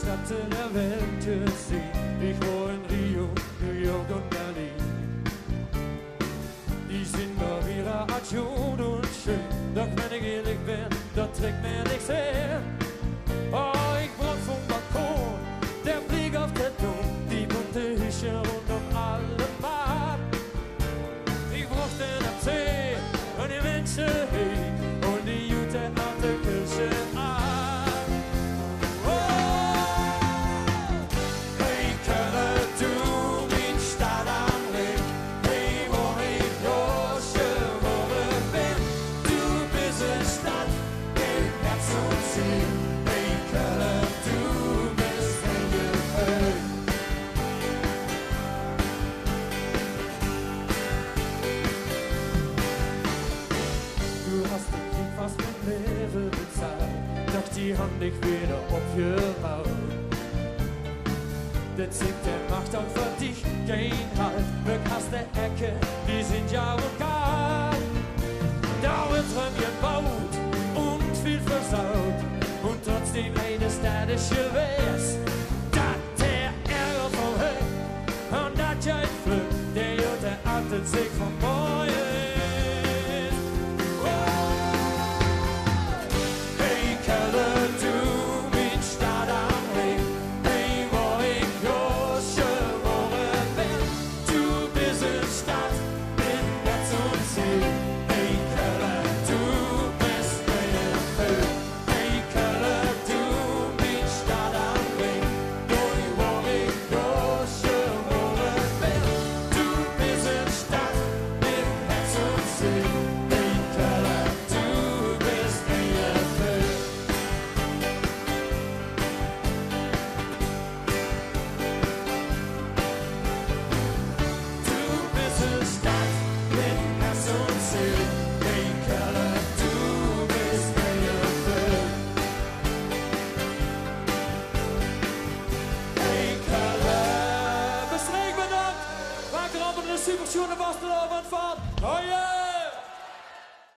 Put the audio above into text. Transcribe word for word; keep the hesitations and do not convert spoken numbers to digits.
Stadt der Welt gezeen. Ich woor in Rio, New York un Berlin. Die zeen mer weer aad good un schöön. Doch wen ich eerlich bin, dat trekt mich nix aan. Oh, ich brand vum Balkon, der Blik op de Dom, die bunte Hüscher rundum allemal. Ich broch den Zeh un die Minsche hee un die Jute op de Kirche aan. Oh, hey Kölle, du, mien Stadt am Rhee, hey, wo ich groß gewoore bin, du bis en Stadt, de Herz un Seel, hey Kölle, du bis en Geföhl. Du has de Krieg fast mit Leewe bezahlt, doch die han dich wieder opgebaut. De Zink, der macht aach för dich keen Halt. Weg has de Ecke, die sin jo egal. Do weurt rumgebaut un viel versaut un trotzdem eine Stadt is gewees.